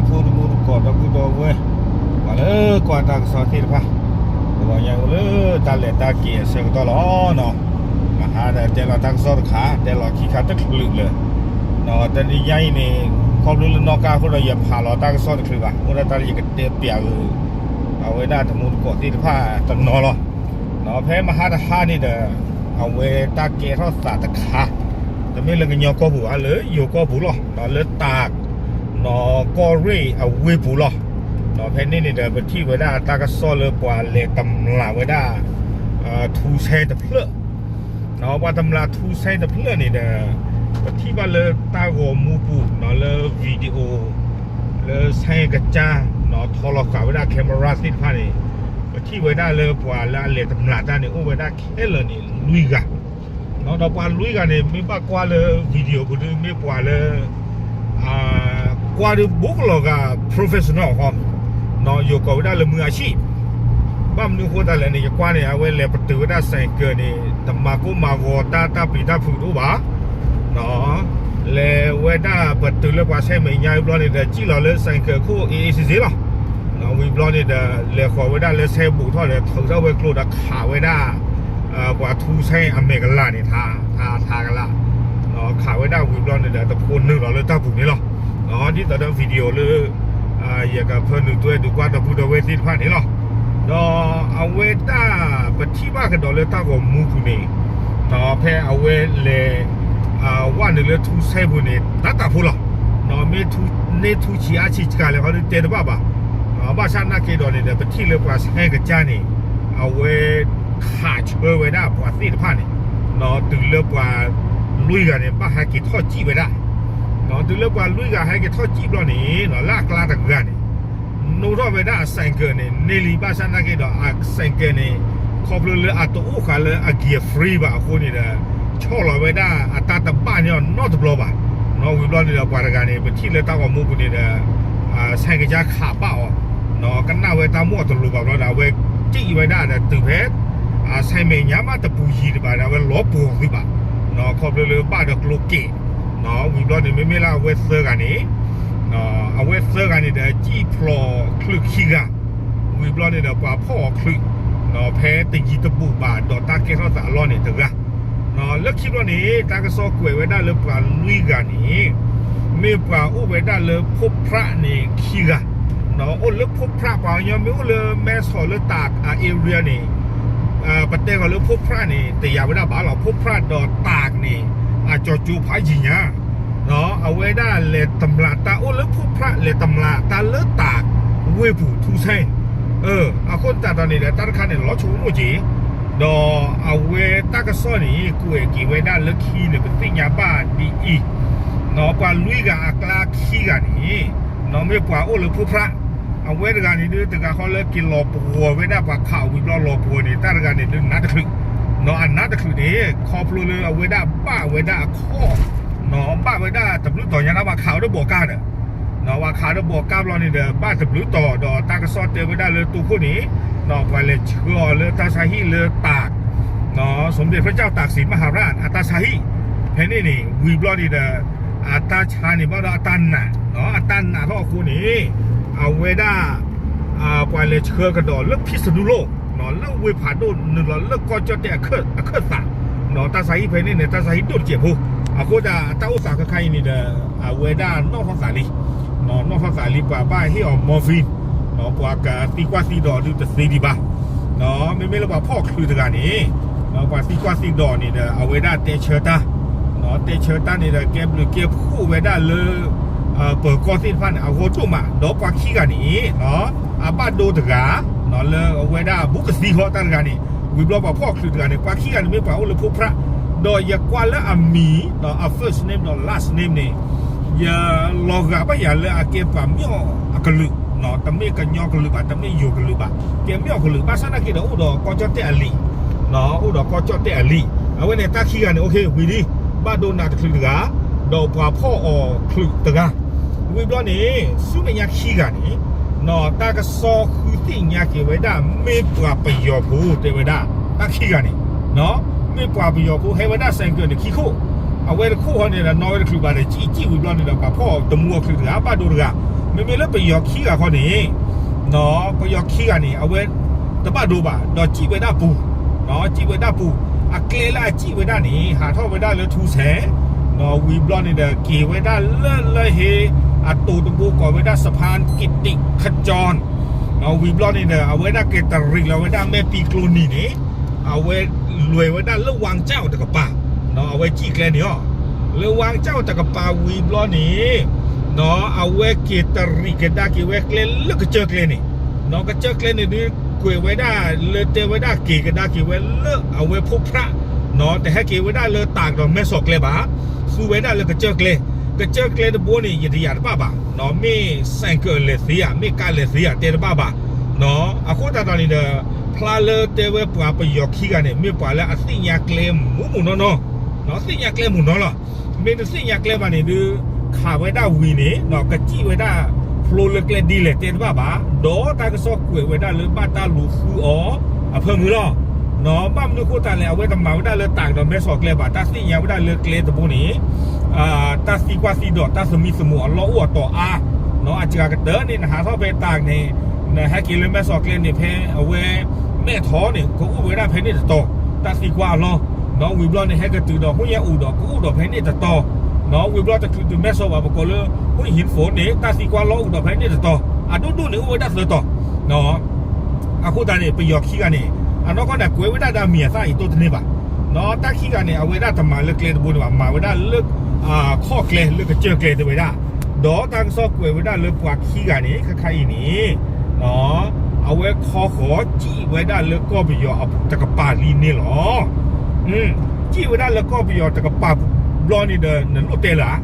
ဖိတမူတကိးဒီပုၢ်ဒီဝဲၢ် ပှၤလၢကွၢ်တၢ်ကစီၣ်သ့ၣ်တဖၣ်, ကလီၤညါအိၣ်လၢတၢ်လဲၤတၢ်က့ၤအဆၢကတီၢ်လီၤနီၤ. မဟါဒီးတဲလီၤတၢ်ကစီၣ်တခါ, တဲလီၤခံခါတချုးလၢာ်နီၤ. တနံၤညါအံၤန့ၣ် ခီဖျိလၢနီၢ်ကါအဃိဒီး ယဖးလီၤတၢ်ကစီၣ်တချုးဘၣ်, အိၣ်ဒၣ်တၢ်လၢယကတဲပျးဂ့ၤ အဝဲဒၣ်တမူတကိးသ့ၣ်တဖၣ်တနီၤလီၤ. ဖဲမဟါတဟါန့ၣ်ဒီး အဝဲတၢ်ကဲထီၣ်သးတခါ, တမ့ၢ်လၢကညီကီၢ်ပူၤဘၣ်, လၢယိၤကီၢ်ပူၤလီၤ, လၢတၢး ကီၢ်ရ့ၣ်အဝ့ၢ်ပူၤလီၤ. ဖဲန့ၣ်န့ၣ်ဒီး ပထံၣ်ဝဲဒၣ်တၢ်ကစီၣ်လၢပှၤလဲၤတမျးဝဲဒၣ် ထူဆဲတဖျၢၣ်, ပှၤတမျးထူဆဲတဖျၢၣ်န့ၣ်ဒီး ပထံၣ်ဘၣ်လၢတၢ်ဂီၤမူပူၤနီၤ, လၢ video လၢဆဲကစၢ်နီၤ ထီလီၤဃာ်ဝဲဒၣ် camera သ့ၣ်တဖၣ်န့ၣ်, ပထံၣ်ဝဲဒၣ်လၢပှၤလၢအလဲၤတမျးတၢ်န့ၣ် အိၣ်ဝဲဒၣ်ခဲလၢာ်န့ၣ် လွံၢ်ဂၤ ဒီးပှၤလွံၢ်ဂၤန့ၣ် မ့ၢ်ဘၣ်ကွၢ်လၢ video ပူၤဒီး မ့ၢ်ပှၤလၢ ကွၢ်ဒုးဘူးကလီၤဂာ် professional ဃီ, ယိၤကိးဝဲဒၣ်လၢ มืออาชีพ. ဘၣ်မနုၤအဃိသတးလဲၣ်န့ၣ် ယကွၢ်န့ၣ် အဝဲလဲၤပတုာ်ဝဲဒၣ် ဆိုင်ကယ် န့ၣ် တမၤကိၢ်မၤဂီၤတၢ် တၢ်ပျံၤတၢ်ဖုးတအိၣ်ဘၣ် လဲၤဝဲဒၣ်ပတုာ်လၢပှၤဆဲမဲာ်ညါဝံၤဘျီန့ၣ်ဒီး စံၣ်လီၤလၢ ဆိုင်ကယ် ခိၣ် အ့အ့စ့စ့လီၤ. ဝံၤဘျီန့ၣ်ဒီး လဲၤဃီၤဝဲဒၣ်လၢဆဲဘူးထီၣ်ဒီး ထုးထီၣ်ဝဲကျိဒီးခးဝဲဒၣ် ပှၤထူဆဲအမဲာ်ကလၤန့ၣ် ထးထးကလၤ ခးဝဲဒၣ်ဝံၤဘျီန့ၣ်ဒီး တဖိနုာ်လီၤလၢတၢ်ပူၤန့ၣ်လီၤ. ဒ်သိးဒီး video လၢ ယကဖၢနုာ်တွဲဒုးကွၢ်ဒီပုၢ်ဒီဝဲၢ်သ့ၣ်တဖၣ်န့ၣ်လီၤ. ဒီးအဝဲဒၣ်ပထံၣ်ဘၣ်ကဒီးလၢတၢ်ဂီၤမူပူၤန့ၣ် ဖဲအဝဲလဲၤ ဝဲနုာ်လၢထူဆဲပူၤန့ၣ် တၢ်တၢ်ဖိလီၤ. မ့ၢ်န့ၢ်ထူဆံးအါဆံးစှၤလဲၣ်ဃီဒုးတဲတဘၣ်ဘၣ်. ဘၣ်ဆၣ်နာ်က့ဒီးန့ၣ်ဒီး ပထံၣ်လၢပှၤဆဲကစၢ်န့ၣ် အဝဲ ခးဆၢဝဲဒၣ်ပှၤသ့ၣ်တဖၣ်န့ၣ် တုၤလၢပှၤလွံၢ်ဂၤန့ၣ် ဘၣ်ဟဲက့ၤထီၣ်စံၣ်ဝဲဒၣ် တုၤလၢပှၤလွံၢ်ဂၤဟဲက့ၤထီၣ်စံၣ်ဘျီန့ၣ် လၢအကျါတဂၤန့ၣ် နိထီၣ်ဝဲဒၣ်အ ဆိုင်ကယ် န့ၣ် န့ၢ်လံ ဘၣ်ဆၣ်နာ်က့ဒီး အ ဆိုင်ကယ် န့ၣ် ခီဖျိလၢအတအိၣ်ဃာ်လၢအ gear free ဘၣ်အဃိန့ၣ်ဒီး ဆီၣ်လီၤဝဲဒၣ်အတၢ်တဘၣ်န့ၢ်အီၤနီတဘျီဘၣ်. ဝံၤဘျီန့ၣ်ဒီးပှၤတဂၤန့ၣ် ပထံၣ်လၢတၢ်ဂီၤမူပူၤန့ၣ်ဒီး ဆဲကစၢ်ခးဘၣ်အီၤ ကနၣ်ဝဲတၢ်မိၣ်အတလိၤဘၣ်ဘျီဒီး အဝဲစံၣ်ဝဲဒၣ်ဒီးတုၤဖဲ ဆဲမဲာ်ညါမးတပူၤယံၤဒံးဘၣ်ဒီး အဝဲလီၤပှီၤသုးဘၣ် ခီဖျိလၢဘၣ်ဒီးကျိကဲး ဝံၤဘျီန့ၣ် မ့မ့ၢ်လၢအဝဲသၢဂၤန့ၣ် အဝဲသၢဂၤန့ၣ်ဒီး စံၣ်ဖျိးချုးခံဂၤ ဝံၤဘျီန့ၣ်ဒီး ပှၤဖီၣ်အီၤချုး ဖဲတယံၤတဘူးဘၣ်ဒီးတၢ်ကဲထီၣ်သးအလီၢ်န့ၣ်တဂၤ လၢခံဘျီန့ၣ် တၢ်ကစီၣ်ကွဲးဝဲဒၣ်လၢပှၤလွံၢ်ဂၤန့ၣ် မ့ၢ်ပှၤအိၣ်ဝဲဒၣ်လၢဖိဖြးန့ၣ်ခံဂၤ အိၣ်လၢဖိဖြး ပှၤကညီမ့ၢ်အိၣ်လၢမဲဆီးလၢတၢး area န့ၣ် ပတဲဃီၤလၢဖိဖြးန့ၣ် တယာ်ဝဲဒၣ်ဘၣ်လီၤ. ဖိဖြးဒီးတၢးန့ၣ် အကၠီၤကၠိဖးယံၤညါ အဝဲဒၣ်လဲၤတမျးတၢ်အိၣ်လၢဖိဖြး လဲၤတမျးတၢ်လၢတၢးဝ့ၢ်ပူၤထူဆဲ အဃိသတးဒီးန့ၣ်ဒီး တၢ်တခါန့ၣ် လီၤဆိကမိၣ်က့ၤ ဒီးအဝဲတၢ်ကစီၣ်န့ၣ် ကွဲးက့ၤဝဲဒၣ်လၢခံန့ၣ် ပသ့ၣ်ညါဘၣ်ဒ်အံၤ ပှၤလွံၢ်ဂၤအကျါခံဂၤန့ၣ် မ့ၢ်ပှၤအိၣ်လၢဖိဖြး အဝဲတဂၤန့ၣ်ဒုး တဂၤဃီလၢက့ၤလီၤပှီၤဝဲဒၣ်ပှၤခးအီၤဝံၤဘျီလီၤပှီၤန့ၣ် တၢ်တဂၤန့ၣ်ဒုးနးတချုး အနးတချုးန့ၣ် ခီဖျိလၢအဝဲဒၣ်ဘၣ်ဝဲဒၣ်အခီၣ် ဘၣ်ဝဲဒၣ်တဘျုးတီၤညါ တၢ်ဘၣ်ခးအီၤဒီးဘီးကါဒီး ဘၣ်ခးဒီးဘီးကါဘျီန့ၣ်ဒီး ဘၣ်တဘျုးတီၤဒီးတၢ်ကစီၣ်တဲဝဲဒၣ်လၢတိခိၣ်န့ၣ် ပှၤလဲၤဆှၢအီၤလၢတၢ်ဆါဟံၣ်လၢတၢး สมเด็จพระเจ้าตากสินมหาราช အတၢ်ဆါဟံၣ် ဖဲန့ၣ်န့ၣ် ဝံၤဘျီန့ၣ်ဒီး အတၢ်ဆါန့ၣ်ဘၣ်ဒီးအတၢ်နာ် အတၢ်နာ်ထီၣ်အဃိန့ၣ် အဝဲဒၣ် ပှၤလဲၤဆှၢကဒီးလၢဖံးစဒူလိၣ် လၢဝ့ၢ်ဖးဒိၣ်နုာ်လီၤလၢကီၢ်ကၠီၣ်တဲၣ်အခၢၣ်သး တၢ်ဆါဟံၣ်ဖဲန့ၣ်န့ၣ် တၢ်ဆါဟံၣ်ဒိၣ်တစဲးဖိ အဃိသတး တၢ်အိၣ်သးခဲခါအံၤန့ၣ်ဒီး အဝဲဒၣ်နီၣ်ထီၣ်သးလံ နီၣ်ထီၣ်သးလံ ပှၤဘၣ်ဟ့ၣ်အီၤ morphine ပှၤကသံကွၢ်သံဒိးဒုးတသ့ဒံးဘၣ် မ့မ့ၢ်လၢပှၤဖီၣ်ချုးတဂၤန့ၣ် ပှၤသံကွၢ်သံဒိးန့ၣ်ဒီး အဝဲဒၣ်တဲဆၢတၢ် တဲဆၢတၢ်န့ၣ်ဒီး ကဲဘျုးကဲဖှိၣ်ဝဲဒၣ်လၢ ပၢၤကီၢ်သ့ၣ်တဖၣ်န့ၣ် အဂီၢ်ဒိၣ်မး ဒီးပှၤခံဂၤန့ၣ် အဘၣ်ဒိတဂၤ လၢအဝဲဒၣ်ဘူးကသံဃီတၢ်တဂၤန့ၣ် ဝံၤဘျီပှၤဖီၣ်ချုးတဂၤန့ၣ် ပှၤခံဂၤန့ၣ်မ့ၢ်ပှၤအိၣ်လၢဖိဖြး ဒီးယကွၢ်လၢအမံၤ အ first name ဒီး last name န့ၣ် ယလီၤဂာ်ဘၣ်ယၤလၢအကဲပှၤမ့ၢ်အီၣ်အကလုာ် တမ့ၢ်ကညီကလုာ်ဘၣ် တမ့ၢ်ယိၤကလုာ်ဘၣ် ကဲမ့ၢ်အီၣ်ကလုာ် ဘၣ်ဆၣ်နာ်က့ဒီးအိၣ်ဒီးကီၢ်ကၠီၣ်တဲၣ်အလံာ် အိၣ်ဒီးကီၢ်ကၠီၣ်တဲၣ်အလံာ် အဝဲန့ၣ်တၢ်ခံဂၤန့ၣ် okay ဝံၤလံ ဘၣ်ဒိနးတချုးတဂၤ ဒီးပှၤဖီၣ်အီၤချုးတဂၤ ဝံၤဘျီန့ၣ် ဆူမဲာ်ညါခံဂၤန့ၣ် တၢ်ကစီၣ်ဃုသ့ၣ်ညါက့ၤဝဲဒၣ် မ့ၢ်ပှၤပယီၤဖိတဲဝဲဒၣ် တၢ်ခံဂၤန့ၣ် မ့ၢ်ပှၤပယီၤဖိဟဲဝဲဒၣ် ဆိုင်ကယ် န့ၣ်ခံခိၣ် အဝဲတခိၣ်ဃီန့ၣ်ဒီး နီၣ်ဝဲတချုးဘၣ်ဒီး စံၣ်စံၣ်ဝံၤဘျီန့ၣ်ဒီး ပှၤဖီၣ်တမူအီၤချုးတဂၤ ဘၣ်ဒိတဂၤ မ့မ့ၢ်လၢပယီၤခံဂၤခီန့ၣ်, ပယီၤခံဂၤန့ၣ် အဝဲတဘၣ်ဒိဘၣ် ဒီးစံၣ်ဝဲဒၣ်ပူၤ, စံၣ်ဝဲဒၣ်ပူၤ, အကျဲလၢအစံၣ်ဝဲဒၣ်န့ၣ် ဟးထီၣ်ဝဲဒၣ်လၢထူစဲ, ဝံၤဘျီန့ၣ်ဒီး က့ၤဝဲဒၣ်လၢလၢဟ့ အတိၤတဘိကိးဝဲဒၣ် สะพานกิติขจร, ဝံၤဘျီန့ၣ်ဒီး အဝဲဒၣ်က့ၤတရံးလီၤဝဲဒၣ်မဲာ်ပံၤကျိနံၤန့ၣ်, အဝဲလဲၤဝဲဒၣ်လၢ ဝမ်ကျောင်း တကပၤ, အဝဲစံၣ်ကျဲန့ၣ်အီၤ, လၢ ဝမ်ကျောင်း တကပၤဝံၤဘျီန့ၣ်, အဝဲက့ၤတရံးကဒါက့ၤဝဲကျဲလၢကစၢၢ်ကျဲန့ၣ်, ကစၢၢ်ကျဲန့ၣ်ဒုး ကွဲးဝဲဒၣ်လၢတဲဝဲဒၣ်က့ၤကဒါက့ၤဝဲလၢအဝဲဖိဖြၣ်, တဟဲက့ၤဝဲဒၣ်လၢတၢ်ကဒီးမဲာ်စီၣ်ကျဲဘၣ်, သူဝဲဒၣ်လၢကစၢၢ်ကျဲ, ကစၢၢ်ကျဲတဘိန့ၣ် ယတယာ်တဘၣ်ဘၣ်, မ့ၢ် ဆိုင်ကယ် လဲၤသ့ဧါ မ့ၢ်ကါလဲၤသ့ဧါ တဲတဘၣ်ဘၣ်, အဃိသတးဒီးန့ၣ်ဒီး ဖျါလၢတဲဝဲပှၤပယီၤခံဂၤန့ၣ် မ့ၢ်ပှၤလၢအသ့ၣ်ညါကျဲမူးမူးနီၢ်နီၢ်, သ့ၣ်ညါကျဲမူးနီၢ်လီၤ. မ့ၢ်တသ့ၣ်ညါကျဲဘၣ်န့ၣ်ဒုး ခးဝဲဒၣ်ဝံၤန့ၣ် ကစံၣ်ဝဲဒၣ်ဖျိလၢကျဲဒ်လဲၣ်တဲတဘၣ်ဘၣ်, ဒီးတၢ်ကစီၣ်ကွဲးဝဲဒၣ်လၢဘၣ်တၢ်လူၤဃုအီၤအဖၢမုၢ်လီၤ. ဘၣ်မနုၤအဃိသတးလဲၣ် အဝဲတမၤဝဲဒၣ်လၢတၢ်ကဒီးမဲာ်စီၣ်ကျဲဘၣ်, တၢ်သ့ၣ်ညါဝဲဒၣ်လၢကျဲတဘိန့ၣ် တၢ်သံကွၢ်သံဒိး တၢ်သမံသမိးအလီၢ်အိၣ်အတီၤအါ, အစှၤကတၢၢ်န့ၣ် နဟးထီၣ်ဖဲတၢ်န့ၣ် နဟဲက့ၤလၢမဲာ်စီၣ်ကျဲန့ၣ် ဖဲအဝဲ မဲာ်ထီၣ်န့ၣ် ကအိၣ်ဝဲဒၣ်ဖဲန့ၣ်တတီၤ, တၢ်သံကွၢ်အလီၢ်, ဝံၤဘျီန့ၣ် ဟဲကတုၤဒီး ဟူၣ်ညါအူးဒီး ကအိၣ်ဒီးဖဲန့ၣ်တတီၤ, ဝံၤဘျီတချုးတုၤမဲာ်စီၣ်ဘၣ် ပကိးလၢ ဟူၣ်ဟံၣ်ဖိန့ၣ် တၢ်သံကွၢ်လီၢ်အိၣ်ဒီးဖဲန့ၣ်တတီၤ, အဒိၣ်ဒိၣ်န့ၣ်အိၣ်ဝဲဒၣ်သၢတီၤ အဃိသတးန့ၣ် ပယီၤခံဂၤန့ၣ် အနီၢ်ကီၢ်န့ၣ် ကွဲးဝဲဒၣ်ဒီးမံၤအသၣ်အံၤတိၢ်တန့ၢ်ဘၣ်, တၢ်ခံဂၤန့ၣ် အဝဲဒၣ်တမၤလၢကျဲတဘိန့ၣ်ဘၣ်, မၤဝဲဒၣ်လၢ ခီၣ်ကျဲလၢကစၢၢ်ကျဲတဲဝဲဒၣ်, ဒီးတၢ်ကစီၣ်ကွဲးဝဲဒၣ်လၢပှၤခံဂၤန့ၣ် ခဲခါအံၤန့ၣ် အဝဲခီဃီၤစံၣ်ဝဲဒၣ်လၢကီၢ်ပယီၤအပူၤတကပၤလံန့ၣ်လီၤ. စံၣ်ဝဲဒၣ်လၢကီၢ်ပယီၤတကပၤဘျီန့ၣ်ဒီး နလိၣ်တဲလၢ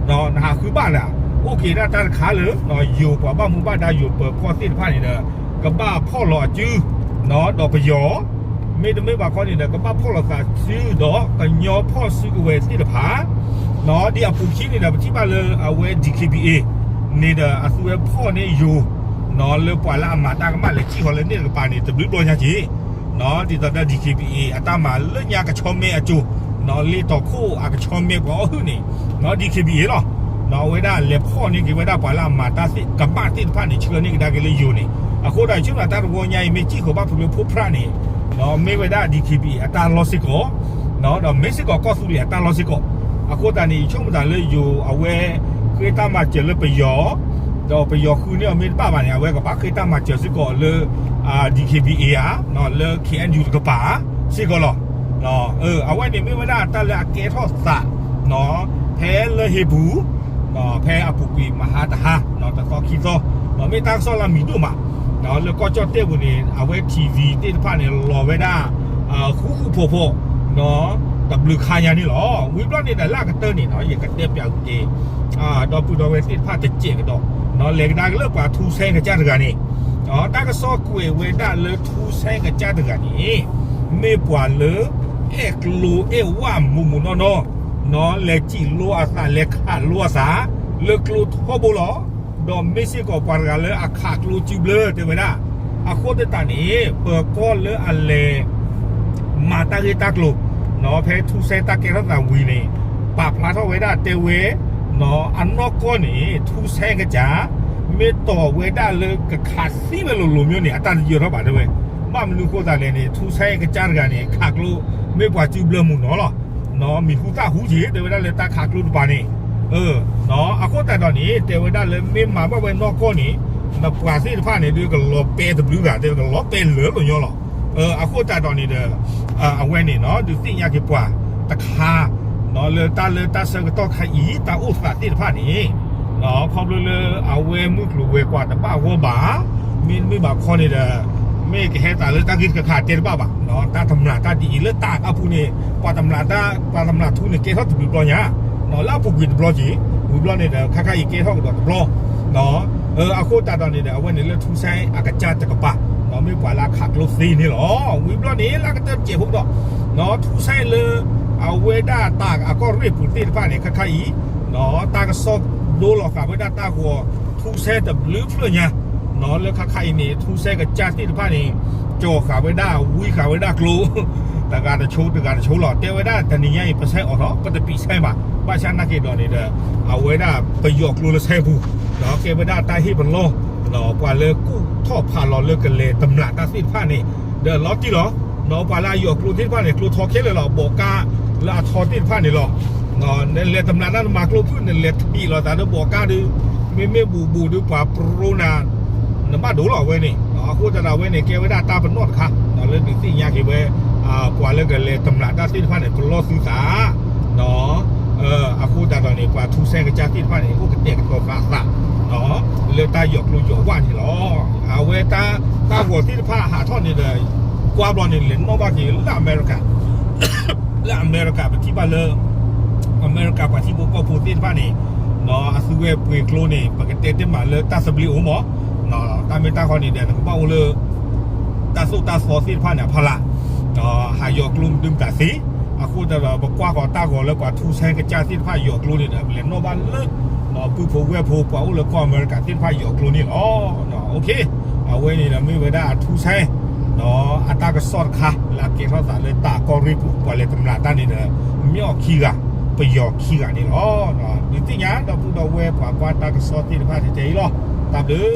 နဟးဃုဘၣ်လၢ အိၣ်က့ၤဒၣ်တၢ်တခါလၢ ယိၤပှၤဘၣ်မူဘၣ်ဒါယိၤပၢၤဖီၣ်သ့ၣ်တဖၣ်န့ၣ်ဒီး ကဘၣ်ဖီၣ်လီၤအစု ဒီးပယီၤ, မ့တမ့ၢ်ဘၣ်ခီန့ၣ်ဒီး ကဘၣ်ဖီၣ်လီၤသးစုဒီးကညီဖီၣ်စုကဝဲၤသ့ၣ်တဖၣ် ဒ်အပူၤခံန့ၣ်ဒီး ပထံၣ်ဘၣ်လၢအဝဲ DKBA န့ၣ်ဒီး အသုဝဲဖီၣ်န့ၢ်ယိၤ လၢပှၤလၢအမၤတၢ်ကမၣ်လဲၤစံၣ်ဃီၤလၢန့ၣ်တကပၤန့ၣ် တဘျုးဘျီညါက့ၤ ဒ်သိးဒီး DKBA အတၢ်မၤလၢညါကဆီမဲအစိၤ လ့တီၤခိၣ်အကဆီမဲပှၤအီၣ်ဟုၣ်န့ၣ် DKBA လီၤ. အဝဲဒၣ်လဲၤဖီၣ်န့ၢ်က့ၤဝဲဒၣ်ပှၤလၢအမၤတၢ်ကမၣ်သ့ၣ်တဖၣ်န့ၣ် ဆှၢန့ၢ်ကဒါက့ၤလၢယိၤန့ၣ် အဃိဒီး ဆ့ၣ်မးတၢ်တဝီညါအံၤ မ့ၢ်စံၣ်ဃီၤဘၣ်ဖုးလၢဖိဖြၣ်န့ၣ် မ့ၢ်ဝဲဒၣ် DKBA အတၢ်လီၢ်စ့ၢ်ကီး ဒီးမ့ၢ်စ့ၢ်ကီးကီၢ်သူလ့ၤအတၢ်လီၢ်စ့ၢ်ကီး. အဃိသတးန့ၣ် ယဆိကမိၣ်သးလၢယိၤအဝဲ ဃ့တၢ်မၤစၢၤလၢပယီၤ ဒီးပယီၤဃုန့ၢ်အီၤမ့ၢ်တဘၣ်ဘၣ်န့ၣ် အဝဲကဘၣ်ဃ့တၢ်မၤစၢၤစ့ၢ်ကီးလၢ DKBA ဧါ လၢ KNU တကပၤစ့ၢ်ကီးလီၤ. အဝဲန့ၣ်မ့ၢ်ဝဲဒၣ်တၢ်လၢအကဲထီၣ်သး ဖဲလၢဟ့ပူၤ ဖဲအပူၤကွံာ်မဟါတဟါ တသီခံသီ မ့ၢ်တၢ်ကစီၣ်လၢအမံၤဒိၣ်မး လၢကီၢ်ကၠီၣ်တဲၣ်ပူၤန့ၣ် အဝဲ TV သ့ၣ်တဖၣ်န့ၣ် လီၤဝဲဒၣ် ဃူဃူဖိးဖိး တဘျုးခါညါန့ၣ်လီၤ. ဝံၤဘျီန့ၣ်ဒီးလၢအကတၢၢ်န့ၣ် ယကတဲပၠးက့ၤ ဒီပုၢ်ဒီဝဲၢ်သ့ၣ်တဖၣ်တစဲးကဒီး လဲၤကဒါက့ၤလၢပှၤထူစဲကစၢ်တဂၤန့ၣ် တၢ်ကစီၣ်ကွဲးဝဲဒၣ်လၢထူစဲကစၢ်တဂၤန့ၣ် မ့ၢ်ပှၤလၢ အဲၣ်ကျိအဲၣ်ဝၣ်မူးမူးနီၢ်နီၢ် လဲၤစံၣ်လိအသး လဲၤခးလိအသး လၢကျိထီဘိလီၤ. ဒီးမ့ၢ်စ့ၢ်ကီးပှၤတဂၤလၢအခးကျိစုဘျၢတဲဝဲဒၣ်. အဃိသတးန့ၣ် ပၢၤကီၢ်လၢအလဲၤ မၤတၢ်ဂ့ၢ်တၢ်ကျိၤ ဖဲထူစဲတၢ်ကဲထီၣ်သးဝံၤန့ၣ် ပာ်ဖျါထီၣ်ဝဲဒၣ်တဲဝဲ အနီၢ်ကီၢ်န့ၣ် ထူစဲကစၢ် မ့ၢ်တီၢ်ဝဲဒၣ်လၢကခးသံဝဲလိၤလိၤမျိုးန့ၣ် အတၢ်တယၢၤထီၣ်ဘၣ်တဲဝဲ. ဘၣ်မနုၤအဃိသတးလဲၣ်န့ၣ် ထူစဲကစၢ်တဂၤန့ၣ် ခးကျိ မ့ၢ်ပှၤစုဘျၢမူးနီၢ်လီၤ. မံၤဟူသၣ်ဟူက့ၤ တဲဝဲဒၣ်လၢတၢ်ခးကျိတပၤန့ၣ် အဃိသတးဒီးန့ၣ် တဲဝဲဒၣ်လၢမ့ၢ်မၤဘၣ်ဝဲနီၢ်ကီၢ်န့ၣ် နပှၤသ့ၣ်တဖၣ်န့ၣ် ဒုးကလီၤပဲတဘျုးဂၤ တဲဝဲကလီၤပဲလၢာ်လီၤညီလီၤ. အဃိသတးဒီးန့ၣ်ဒီး အဝဲန့ၣ် ဒုးသ့ၣ်ညါက့ၤပှၤတခါ လၢတၢ်လၢတၢ်ဆၢကတီၢ်ခါအံၤ တၢ်အိၣ်သးသ့ၣ်တဖၣ်န့ၣ် ခီဖျိလၢအဝဲမုၢ်ကျိၤဝဲၤကွာ်တဘၣ်ဂီၢ်ဘၣ် မ့တမ့ၢ်ဘၣ်ခီန့ၣ်ဒီး မ့ၢ်ကဟဲသးလၢတၢ်ဂ့ၢ်တခါခါတဲတဘၣ်ဘၣ် တၢ်တမျၢ်တၢ်ဒ်အံၤလၢတၢ်အပူၤန့ၣ် ပှၤတမျၢ်တၢ် ပှၤတမျၢ်ထူန့ၣ် ကဲထီၣ်တဘျုးဘျီညါ လၢအပူၤကွံာ်တဘျီက့ၤ ဝံၤဘျီန့ၣ်ဒီး ခါခါအံၤကဲထီၣ်ကဒီးတဘျီ အဃိသတးဒီးန့ၣ်ဒီး အဝဲန့ၣ်လၢထူစဲအကစၢ်တကပၤ မ့ၢ်ပှၤလၢအခးကျိသ့န့ၣ်လီၤ. ဝံၤဘျီန့ၣ် လၢကတၢၢ်တစဲးဖိဒီး ထူစဲလၢ အဝဲဒၣ်တၢ်အကီၢ်ရ့ၣ်ပူၤသ့ၣ်တဖၣ်န့ၣ် ခါခါအံၤ တၢ်ကစီၣ်ဒိလီၤဃာ်ဝဲဒၣ်တၢ်ဂီၤ ထူစဲတဘျုးဖျၢၣ်ညါ လၢခါခါအံၤန့ၣ် ထူစဲကစၢ်သ့ၣ်တဖၣ်န့ၣ် ကၠီၤဃာ်ဝဲဒၣ် ဝံဃာ်ဝဲဒၣ်ကျိ တဂၤတဆိတဂၤတဆိလီၤ. တဲဝဲဒၣ်တနံၤညါအံၤ ပဆဲးအီၣ်ထီၣ် ပတပံာ်ဆဲးဘၣ်. ဘၣ်ဆၣ်နာ်က့ၤဒီးန့ၣ်ဒီး အဝဲဒၣ်ပယီၤကျိလၢဆဲးပူၤ ဒီးကဲဝဲဒၣ်တၢ်ဟ့ၣ်ပလီၢ် ပှၤလၢကူၣ်ထီၣ်ဖးလီၤလၢကလဲၤတမျးတၢ်သ့ၣ်တဖၣ်န့ၣ် ဒီးလီၤတံၢ်လီၤ. ပှၤလၢအယိာ်ကျိသ့ၣ်တဖၣ်န့ၣ် ကျိထီခဲလၢာ်လီၤ. ဘိးကါလၢအထီသ့ၣ်တဖၣ်န့ၣ်လီၤ. နလဲၤတမျးတၢ်နမၤကျိဖုၣ် နလဲၤတဘံးလီၤသးဒီးဘိးကါဒီး မ့မ့ၢ်ဘူးဘူးဒီးပှၤပြိနၤ နဘၣ်ဒိလီၤအဝဲန့ၣ်. အဃိသတးဒီးအဝဲန့ၣ် ကဲဝဲဒၣ်တၢ်ပနီၣ်တခါ လၢဒုးသ့ၣ်ညါက့ၤဝဲ ပှၤလၢကလဲၤတမျးတၢ်သ့ၣ်တဖၣ်န့ၣ် ပလီၢ်သုသး အဃိသတးဒီးန့ၣ် ပှၤထူစဲကစၢ်သ့ၣ်တဖၣ်န့ၣ် အိၣ်ကတဲာ်ကတီၤဃာ်အသး လၢတၢ်ယိာ်ကျိယိာ်ဝၣ်န့ၣ်လီၤ. အဝဲတၢ်ဂီၤသ့ၣ်တဖၣ်ဟးထီၣ်န့ၣ်ဒီး ကွၢ်ဘျီန့ၣ် လဲၤနီၣ်ဘၣ်က့ၤလၢအမဲရကၤ လၢအမဲရကၤ ပထံၣ်ဘၣ်လၢ အမဲရကၤပှၤထံဖိကီၢ်ဖိသ့ၣ်တဖၣ်န့ၣ် အသုဝဲပှ့ၤကျိန့ၣ် ပကတဲတ့ၢ်မးလၢတၢ်သဘျ့အိၣ်မး တၢ်မ့ၢ်တၢ်ဃီန့ၣ်ဒီး နကဘၣ်အိၣ်လၢ တၢ်သိၣ်တၢ်သီသ့ၣ်တဖၣ်န့ၣ်အဖီလာ် ဟးယိာ်ကျိမနုၤမတၤသ့. အဃိသတးဒီး ပကွၢ်ဃီၤတၢ်ဂီၤလၢပှၤထူစဲကစၢ်သ့ၣ်တဖၣ်ယိာ်ကျိန့ၣ်ဒီး ပလဲၤနီၣ်ဘၣ်လၢ ပုၢ်ဖိဝဲၢ်ဖိ ပှၤအိၣ်လၢကီၢ်အမဲရကၤသ့ၣ်တဖၣ်ယိာ်ကျိန့ၣ်လီၤ. အဝဲန့ၣ်ဒီးမ့ၢ်ဝဲဒၣ်အထူစဲ အတၢ်ကစီၣ်တခါ လၢအကဲထီၣ်သးလၢတၢ်ကီၢ်ရ့ၣ်ပူၤ ပှၤလဲၤတမျးတၢ်န့ၣ်ဒီး မ့ၢ်အီၤခံဂၤ ပယီၤခံဂၤန့ၣ်လီၤ. ဒုးသ့ၣ်ညါဒီပုၢ်ဒီဝဲၢ်ပှၤကွၢ်တၢ်ကစီၣ်သ့ၣ်တဖၣ်ထဲအံၤလီၤ. တၢ်ဘျုး